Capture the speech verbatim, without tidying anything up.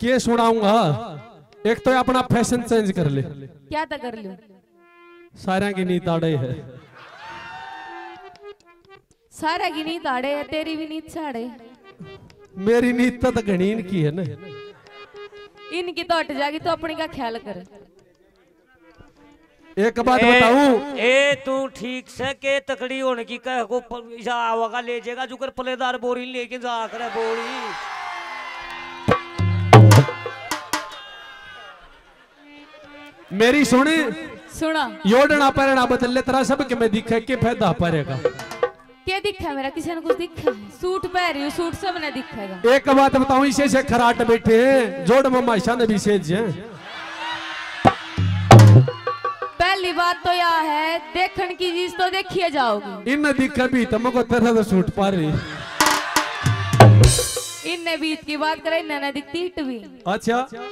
के सुनाऊंगा? एक तो अपना फैशन चेंज कर ले। क्या तो कर लूं? सारा की नीत आड़े है। सारा की नीत आड़े है, तेरी भी नीत साड़े। मेरी नीत तो घणी इनकी है ना। इनकी तो हट जाएगी, तो अपनी का ख्याल कर। एक बात ए, बताऊं? ए, तू ठीक से के तकड़ी होने की कह को प-, या आवागा ले जाएगा, जुकर पलेदार बोरी लेके जा करे बोरी। मेरी सुन। सुना। योड़ना पहरना बदल ले, तेरा सब के मैं दिखे, के फायदा पड़ेगा? के दिखे मेरा? किसी ने कुछ दिखे? सूट पहन रही हूँ, सूट सब ने दिखेगा। एक बात बताऊं, इसे से खराट बैठे हैं, जोड़ में माशा ने भी सेज हैं। पहली बात तो यह है, देखण की चीज तो देखी जाओगी। इन दिखे भी तुमको तेरा तो सूट पा रही। इनने बीत की बात करे, इनने ना दिखती हिट भी। अच्छा। हाँ।